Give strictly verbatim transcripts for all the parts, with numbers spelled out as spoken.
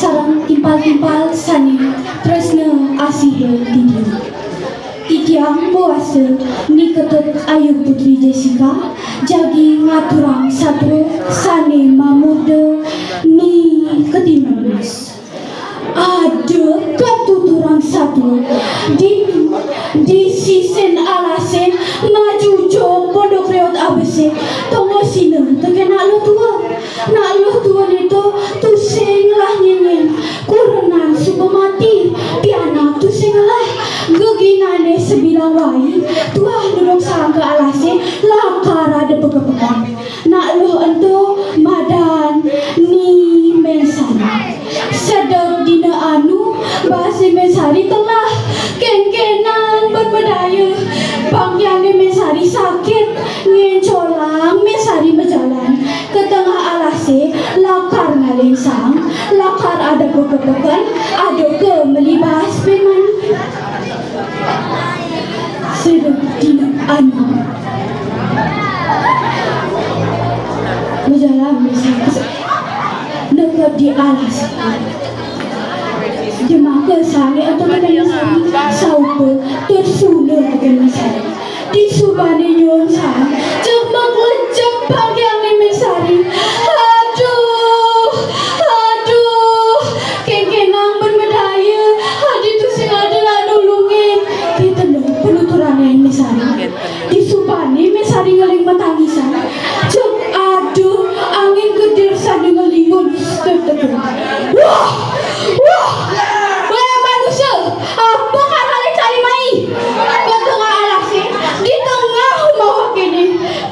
Sareng timpal-timpal sané tresna asihé titiang. Titiang mawasta Ni Ketut Ayu Putri Jessica, jagi ngaturang satua sané mamurda Ni Ketimun Mas. Ada katuturang satua di, di sisin alasé majujuk Pondok Réot Abesik, tongosina tekén nak luh tua. Nak luh tua né to tusing ngelah nyengin, kurenan suba mati, pianak tusing ngelah. Geginané sabilang wai, tuah nulung saang ka alasé, lakar ada pekepeken. Nak luh ento madan Ni Mén Sari. Sedek dina anu, bas Ni Mén Sari telah, kéngkénang ban madaya. Bangkiang Ni Mén Sari sakit, ngéncolang Mén Sari majalan. Ka tengah alasé, lakar ngalih saang, lakar ada pekepeken, ada ka meli bas pin mani. Sedek dina anu. Majalan Mén Sari. Neked di alas. Jemaka saangé ento tekén Mén Sari. Saupa, tur suna tekén Mén Sari. Disubané nyuang saang, jeg maglejek bangkiang Ni Mén Sari. Aduh, aduh, kéngkénang ban madaya, adi tusing ada nak nulungin. Kéto ento penuturané Mén Sari. Disubané Mén Sari ngeling matangisan. Jeg aduh, angin kedir sané ngelingun. Wah! Wah! Wéh manusa, apa kal raré cai mai? Ka tengah alasé, di tengah umah wakéné.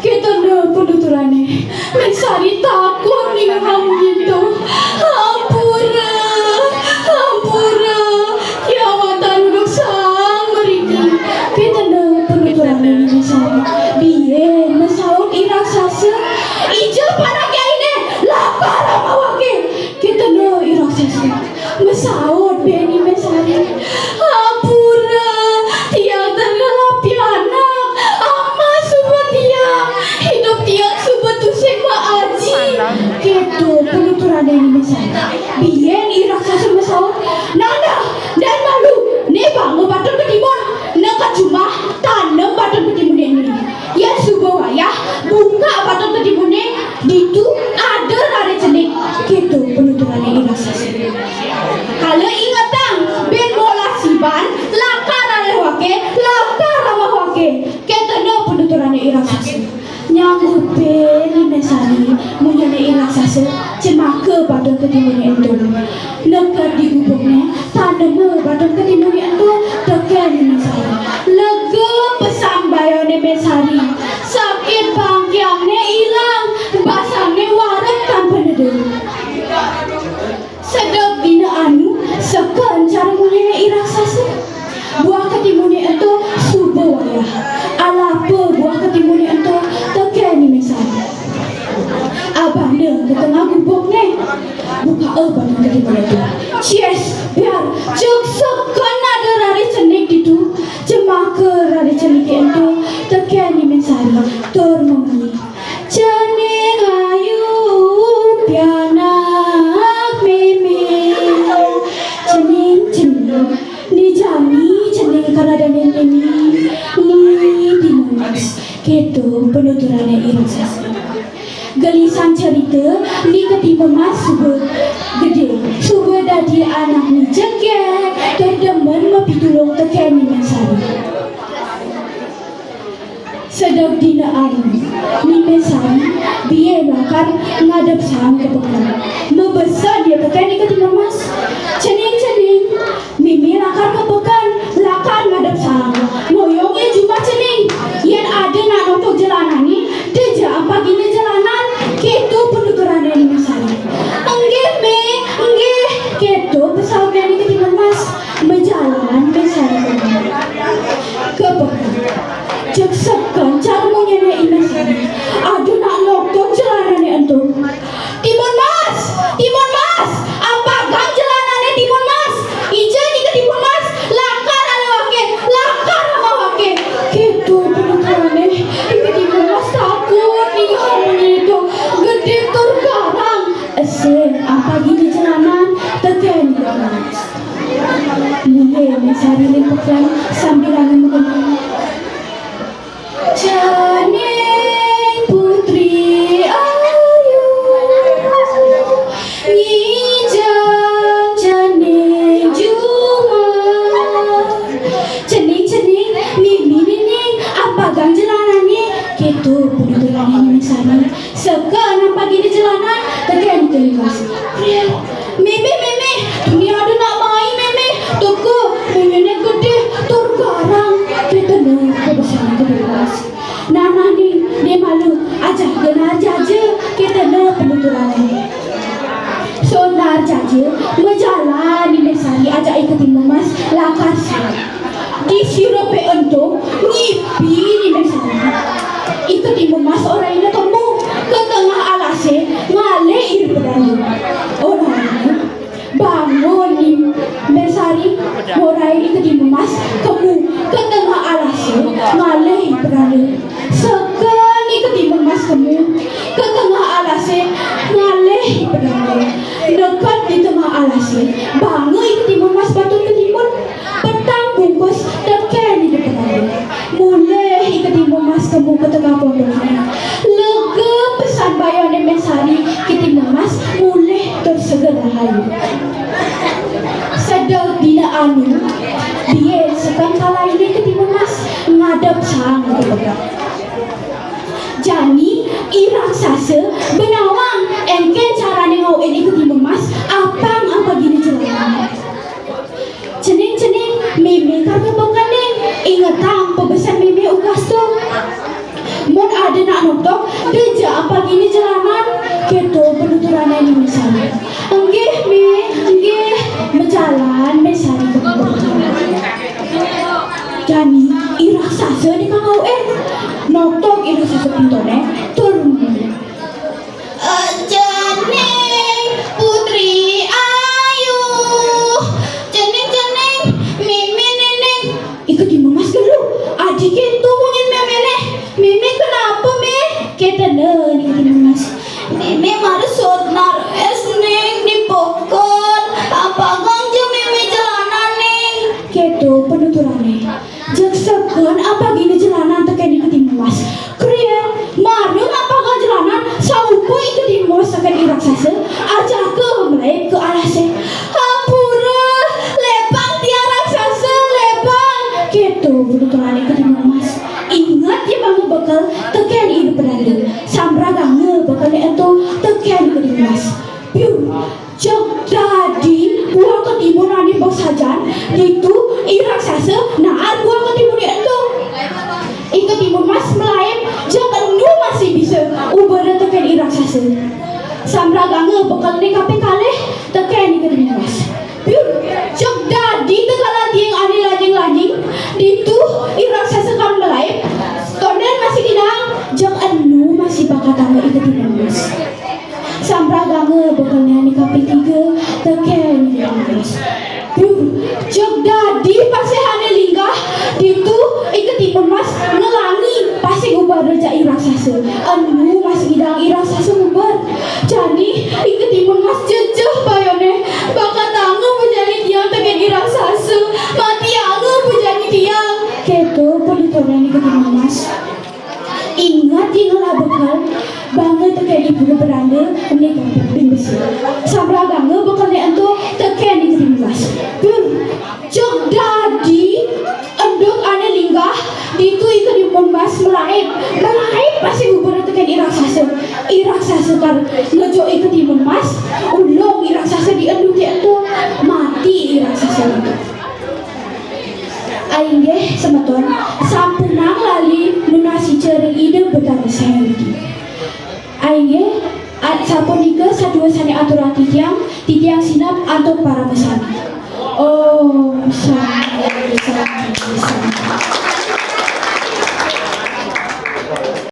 Kéto ento penuturané. Mén Sari takut ningehang nyén to. Ampura, ampura, tiang wantah nuduk saang mriki. Kéto ento penuturané Mén Sari. Bién masaut I Raksasa. Ija panak nyainé, lakar amah waké. Kéto ento I Raksasa. Masaut bién Ni Mén Sari. Ampura, tiang tan ngelah pianak. Amah suba tiang. Idup tiang suba tusing maaji. Kéto penuturané Ni Mén Sari. Bién I Raksasa masaut. Nah, nah, dén malu. Né banga batun ketimun. Neked jumah, tanem batun ketimuné ené. Yén suba wayah, bukak batun ketimuné, ditu ada raré cenik. Kéto penuturané I Raksasa. Kala ingetang, buin molas iban, lakar ngalih waké, lakar amah waké. Kéto ento penuturané I Raksasa. Nyanggupin Ni Mén Sari, munyiné I Raksasa, jemaka batun ketimuné ento. Neked di gubukné, tanema batun ketimuné ento tekén Ni Mén Sari. Lega pesan bayané Mén Sari. Sakit bangkiangné ilang, basangné wareg tan paneda. Sedek dina anu, seken cara munyiné I Raksasa. Buah ketimuné ento suba wayah. Alapa buah ketimuné ento tekén Ni Mén Sari. Abana ka tengah gubukné. Bukaa batun ketimuné ento. Cies, biar, jeg seken ada raré cenik ditu. Jemaka raré ceniké ento tekén Ni Mén Sari tur mamunyi. Cening ayu pianak mémé. Cening, cening. Né jani cening kal adané mémé. Ni Ketimun Mas. Kéto penuturané I Raksasa. Gelisan cerita, Ni Ketimun Mas suba gedé, suba dadi anak né jegég, tur demen mapitulung tekén Ni Mén Sari. Sedek dina anu, Ni Mén Sari bié lakar ngadep saang ka peken. Mabesen ia tekén Ni Ketimun Mas. Cening, cening, mémé lakar ka peken, lakar ngadep saang. Ngoyong ia jumah cening. Yén ada nak nongtog jelanané, dija ampagina jelanan. Kéto penuturané Ni Mén Sari. Nggih, Mé, nggih. Kéto pasautné Ni Ketimun Mas. Majalan Mén Sari ka peken. Ka peken. Jeg seken cara munyiné I Mén Sari. Ada nak nongtog jelanané ento. Timun Mas! Timun Mas! Sambil lalu mengenang. Cening putri ayu, ngijang cening jumah. Cening, cening, mimi nining, ampagang jelanané, kéto penuturan Ni Mésari. Seken ampagina jelanan, tekén Ni Mésari. Mémé, mémé, tuni ada nak mai, mémé. Teka, méméné gedé, tur garang. Kéto né, pebesan Ni Mésari. Nah, nah, Ning, né malu, ajak genah jaja, kéto né penuturané. Sonar jaja, majalan Ni Mésari ajak I Ketimun Mas, lakar siap. Di sirepé ento, ngipi Ni Mésari. I Ketimun Mas oraina kemu, ka tengah alasé, ngalih ira pedanda. Oraina, bangun Ni Mésari, oraina I Ketimun Mas, kemu, ka tengah alasé, ngalih ira pedanda. Seken I Ketimun Mas kemu, ka tengah alasé, ngalih ira pedanda. Neked di tengah alasé, banga I Ketimun Mas patut ketimun. Petang bungkus tekén ida pedanda. Mulih I Ketimun Mas kemu ka tengah pondokané. Lega pesan bayoné Ni Mésari, Ketimun Mas mulih tur seger rahayu. Sedek dina anu, biin seken kalainé Ketimun Mas ngadep saang ka bekel. Jani, I Raksasa ba nawang, éngkén carané ngaukin I Ketimun Mas, apang ampagina jelanan. Cening, cening, mémé ka bekel, Ning. Ingetang pebesan mémé unggas to. Mun ada nak noktok, dija ampagina jelanan, kéto penuturané Ni Mésari. Nggih, Mé, nggih. Majalan Ni Mésari ka bekel. Jani, I Raksasa né kang ngaukin. Noktok I Raksasa pintoné, tur. Cening putri ayu. Cening, cening, mémé nining. I Ketimun Mas gelu. Adi kéto munyin méméné. Mémé kenapa, Mé? Kéto né I Ketimun Mas. Mémé mara sonar es, Ning, di bekel. Ampagang ja mémé jelanan, Ning. Kéto penuturané. Jeg seken ampagina jelanan tekén I Ketimun Mas. Kriet, mara ampagang jelanan, saupa I Ketimun Mas tekén I Raksasa, ajaka malaib ka alasé. Ampura, lébang tiang Raksasa, lébang. Kéto penuturané I Ketimun Mas. Inget ia banga bekel, tekén ira pedanda. Sambraganga bekelné ento, tekén I Ketimun Mas. Piur. Jeg dadi buah ketimun ané ba sajan, ditu I Raksasa naar buah ketimuné ento. I Ketimun Mas malaib, jeg enu masih bisa ubara tekén I Raksasa. Sambraganga bekelné kaping kalih, tekén I Ketimun Mas. Piur, jeg dadi tegalan tiing ané lajing-lajing, ditu I Raksasa kan malaib, tondén masih kidang, jeg enu masih bakatanga I Ketimun Mas. Sambraganga bekelné ané kaping tiga, tekén I Ketimun Mas. Duh, jeg dadi pasih ané linggah, ditu I Ketimun Mas ngelangi pasih ngubar jak I Raksasa. Enu masih kidang I Raksasa ngubar. Jani I Ketimun Mas jejeh bayoné, bakatanga bejani tiang tekén I Raksasa, matianga bejani tiang. Kéto penuturané I Ketimun Mas. Inget ia ngelah bekel, banga tekén I Pura Pedanda, né kaping besi. Sambraganga bekelné ento, tekén I Ketimun Mas. Pur, jeg dadi enduk ané linggah, ditu I Ketimun Mas malaib. Malaib pasih ngubar tekén I Raksasa. I Raksasa kar ngejuk I Ketimun Mas, ulung I Raksasa di enduk ento, mati I Raksasa ento. Inggih semeton, sampunang lali nunas ica ring Ida Betara Sang Hyang Widhi. Inggih, a-, sapunika satua sané aturang titiang, titiang sineb antuk parama santi. Om Santi, Santi, Santi.